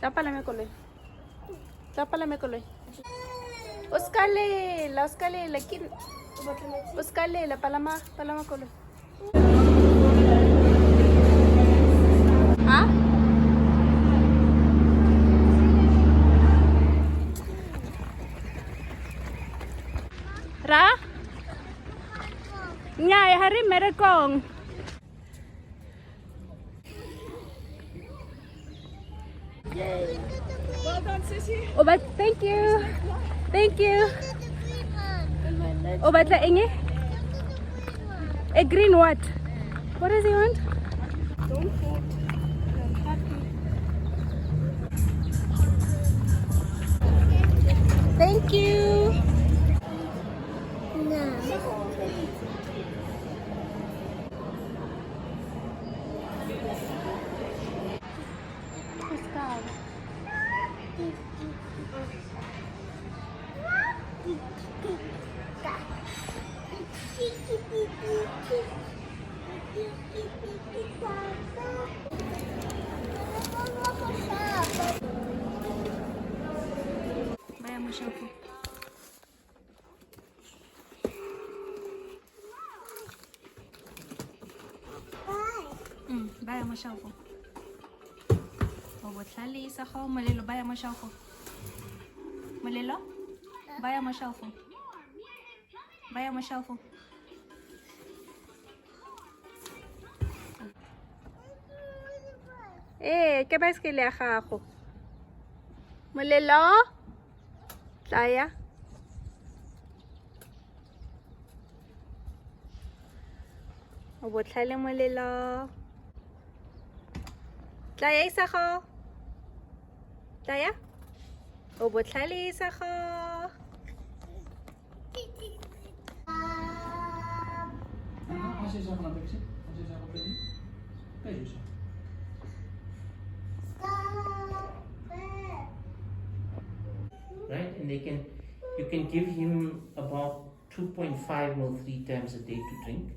Tla palame koloi. Tla palame koloi. O ska lela, o ska lela. Ke o ska lela, palama, palama koloi. Ha? Ra? Nnyaa, ha re mmerekong. Well done, sissy. O ba thank you. Thank you. O batla eng? A green what? What does he want? Don't put. I'm happy. Thank you. No. Pascal. Baya mo shampoo. Baya mo shampoo. O botlhale sa go molelo baya mo shelfong. Molelo? Baya mo shelfong. Baya mo shelfong. Ee, ke baesekele ya gago. Molelo? Tlaya. O botlhale molelo. Tlaya isago. Tlaya. O botlhale isago. Right? And you can give him about 2.5 ml 3 times a day to drink.